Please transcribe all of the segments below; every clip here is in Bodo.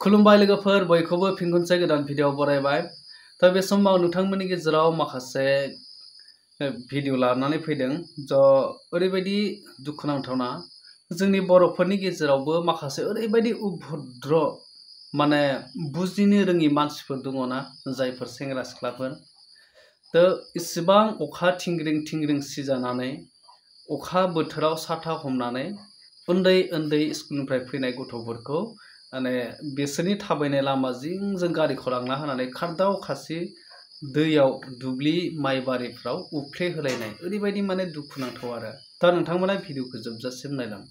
खुलुमबाय लोगोफोर बयखौबो फिन खनसे गोदान भिडिअ बरायबाय। दा बे समाव नोंथांमोननि गेजेराव माखासे भिडिअ लानानै फैदों ओरैबायदि दुखुनांथावना जोंनि बर'फोरनि गेजेरावबो माखासे ओरैबायदि उभद्र माने बुजिनो रोङि मानसिफोर दङना, जायफोर सेंग्रा सिख्लाफोर इसेबां अखा थिंग्रिं थिंग्रिं सिजानानै अखा बोथोराव साथा हमनानै उन्दै उन्दै स्कुलनिफ्राय फैनाय गथ'फोरखौ माने बिसोरनि थाबायनाय लामा जिंजों गारिखौ लांना होनानै खारदाव खासि दैयाव दुब्लि माइबारिफ्राव उफ्ले होलायनाय ओरैबायदि माने दुखुनांथाव आरो। दा नोंथांमोना भिडिअखौ जोबजासिम नायलां।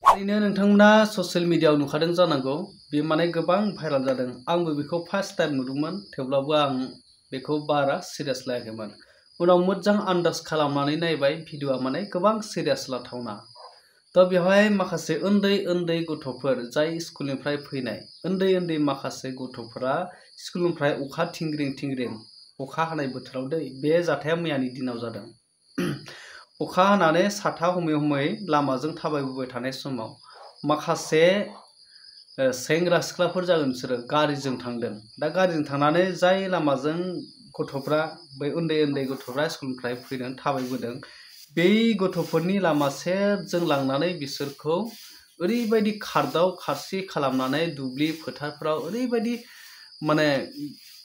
ओरैनो नोंथांमोना ससियेल मिडियायाव नुखादों जानांगौ, बे माने गोबां भाइराल जादों। आंबो बेखौ फार्स्ट टाइम नुदोंमोन, थेवब्लाबो आं बेखौ बारा सिरियास लायाखैमोन। उनाव मोजां आन्दाज खालामनानै नायबाय, भिडिअआ माने गोबां सिरियास लाथावना। दा बेवहाय माखासे उन्दै उन्दै गथ'फोर जाय स्कुलनिफ्राय फैनाय उन्दै उन्दै माखासे गथ'फोरा स्कुलनिफ्राय अखा थिंग्रिं थिंग्रिं अखा हानाय बोथोराव बे जाथाया मैयानि दिनाव जादों। अखा हानानै साथा हमै हमै लामाजों थाबायबोबाय थानाय समाव माखासे सेंग्रा सिख्लाफोर जागोन, बिसोरो गारिजों थांदों। दा गारिजों थांनानै जाय लामाजों गथ'फ्रा बै उन्दै उन्दै गथ'फ्रा स्कुलनिफ्राय फैदों थाबायबोदों, बै गथ'फोरनि लामा सेरजों लांनानै बिसोरखौ ओरैबायदि खारदाव खारसि खालामनानै दुब्लि फोथारफ्राव ओरैबायदि माने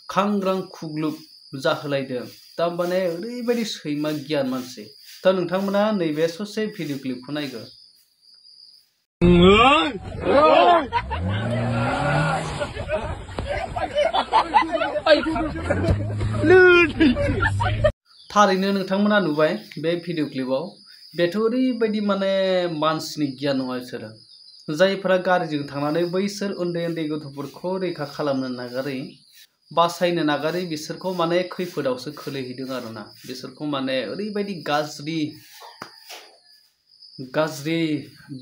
खांग्रां खुग्लुब जाहोलायदों। दा माने ओरैबायदि सैमा गियान मानसि। दा नोंथांमोना नैबे ससे भिडिअ क्लिपखौ नायगोन। थारैनो नोंथांमोना नुबाय बे भिडिअ क्लिपाव, बेथ' ओरैबायदि माने मानसिनि गियान नङा। बिसोरो जायफोरा गारिजों थांनानै बैसोर उन्दै उन्दै गथ'फोरखौ रैखा खालामनो नागारै बासायनो नागारै बिसोरखौ माने खैफोदावसो खोलैहैदों आरोना। बिसोरखौ माने ओरैबायदि गाज्रि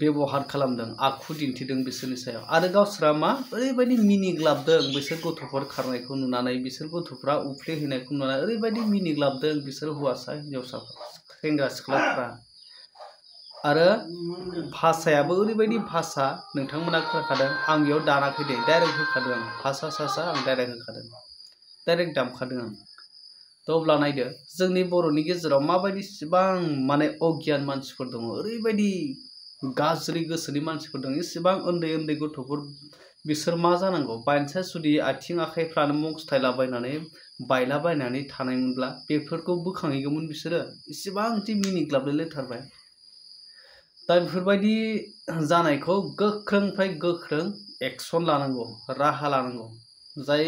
बेबहार खालामदों, आखु दिन्थिदों बिसोरनि सायाव। आरो गावसोरा मा ओरैबायदि मिनिग्लाबदों बिसोर गथ'फोर खारनायखौ नुनानै, बिसोर गथ'फ्रा उफ्लेहैनायखौ नुनानै ओरैबायदि मिनिग्लाबदों बिसोर हौवासा हिन्जावसाफोर सेंग्रा सिख्लाफ्रा। आरो भाषायाबो ओरैबायदि भाषा, नोंथांमोना खोनाखादों, आं बेयाव दानाखै दे, डाइरेक्ट होखादों आं। भाषा सासा आं डाइरेक्ट होखादों, डाइरेक्ट दामखादों आं। थ' अब्ला नायदो जोंनि बर'नि गेजेराव माबायदि इसिबां माने अगियान मानसिफोर दङ, ओरैबायदि गाज्रि गोसोनि मानसिफोर दं। इसिबां उन्दै उन्दै गथ'फोर, बिसोर मा जानांगौ? बायचान्स जुदि आथिं आखाइफ्रानो मक्सथायलाबायनानै बायलाबायनानै थानायमोनब्ला बेफोरखौ बोखांहैगौमोन बिसोरो। इसिबांथि मिनिग्लाबलायथारबाय। दा बेफोरबायदि जानायखौ गोख्रोंनिफ्राय गोख्रों एक्सन लानांगौ, राहा लानांगौ। जाय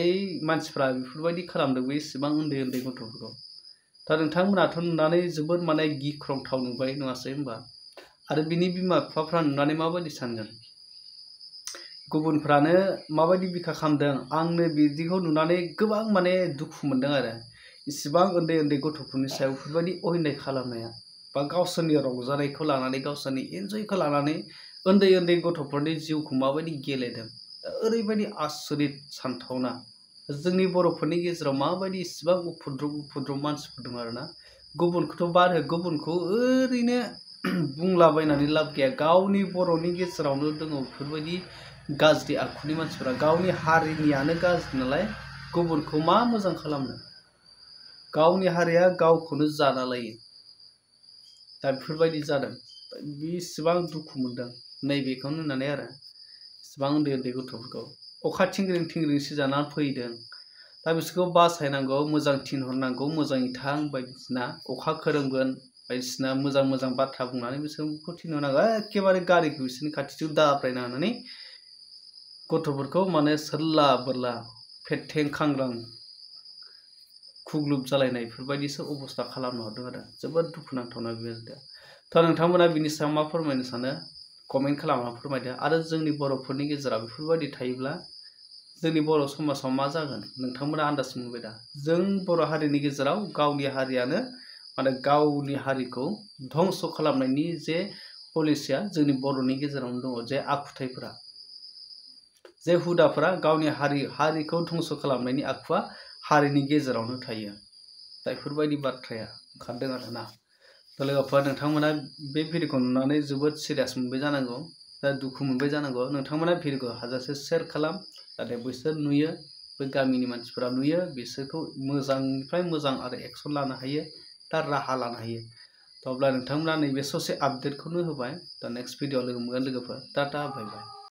मानसिफ्रा बेफोरबायदि खालामदों बे इसिबां उन्दै उन्दै गथ'फोरखौ। दा नोंथांमोनाथ' नुनानै जोबोद माने गिख्रंथाव नुबाय नङासै होमबा? आरो बिनि बिमा बिफाफ्रा नुनानै माबायदि सानगोन? गुबुनफ्रानो माबायदि बिखा खालामदों, आंनो बिदिखौ नुनानै गोबां माने दुखु मोनदों आरो। इसिबां उन्दै उन्दै गथ'फोरनि सायाव बेफोरबायदि अयनाय खालामनाया, बा गावसोरनि रंजानायखौ लानानै गावसोरनि इन्जयखौ लानानै उन्दै उन्दै गथ'फोरनि जिउखौ माबायदि गेलेदों। दा ओरैबायदि आसरित सानथावना जोंनि बर'फोरनि गेजेराव माबायदि इसिबां उफुद्रुग मानसिफोर दं आरोना। गुबुनखौथ' बाद हो, गुबुनखौ ओरैनो बुंलाबायनानै लाब गैया। गावनि बर'नि गेजेरावनो दङ बेफोरबायदि गाज्रि आखुनि मानसिफोरा। गावनि हारिनियानो गाज्रि नालाय गुबुनखौ मा मोजां खालामनो? गावनि हारिया गावखौनो जाना लायो। दा बेफोरबायदि जादों। बेसेबां दुखु मोनदों नैबेखौ नुनानै आरो। इसिबां उन्दै उन्दै गथ'फोरखौ अखा थिंग्रिं थिंग्रिं सिजानानै फैदों। दा बिसोरखौ बासायनांगौ, मोजां थिनहरनांगौ, मोजाङै थां बायदिसिना, अखा खोरोमगोन बायदिसिना मोजां मोजां बाथ्रा बुंनानै बिसोरखौ थिनहरनांगौ। एखेबारे गारिखौ बिसोरनि खाथियाव दाब्रायना होनानै गथ'फोरखौ माने सोरला बोरला फेथें खांग्रां खुग्लुब जालायनाय बेफोरबायदिसो अबस्था खालामनो हरदों आरो। जोबोद दुखुनांथावना बेबायदि। दा नोंथांमोना बिनि सायाव मा फोरमायनो सानो? कमेन्ट खालामना फोरमायदो। आरो जोंनि बर'फोरनि गेजेराव बेफोरबायदि थायोब्ला जोंनि बर' समाजाव मा जागोन? नोंथांमोना आन्दाज मोनबाय दा? जों बर' हारिनि गेजेराव गावनि हारियानो माने गावनि हारिखौ धंस खालामनायनि जे पलिसिया जोंनि बर'नि गेजेरावनो दङ। जे आखुथाइफोरा, जे हुदाफोरा गावनि हारिखौ धंस खालामनायनि आखुवा हारिनि गेजेरावनो थायो। दा बेफोरबायदि बाथ्राया ओंखारदों आरोना। दा लोगोफोर, नोंथांमोना बे भिडिअखौ नुनानै जोबोद सिरियास मोनबाय जानांगौ। दा दुखु मोनबाय जानांगौ नोंथांमोना भिडिअखौ हाजासे शेयार खालाम जाहाथे बैसोर नुयो बै गामिनि मानसिफोरा नुयो बिसोरखौ मोजांनिफ्राय मोजां आरो एक्सन लानो हायो दा राहा लानो हायो थ' अब्ला नोंथांमोना नैबे ससे आपडेटखौनो होबाय दा नेक्स्ट भिडिअ लोगो मोनगोन लोगोफोर टाटा बाय बाय।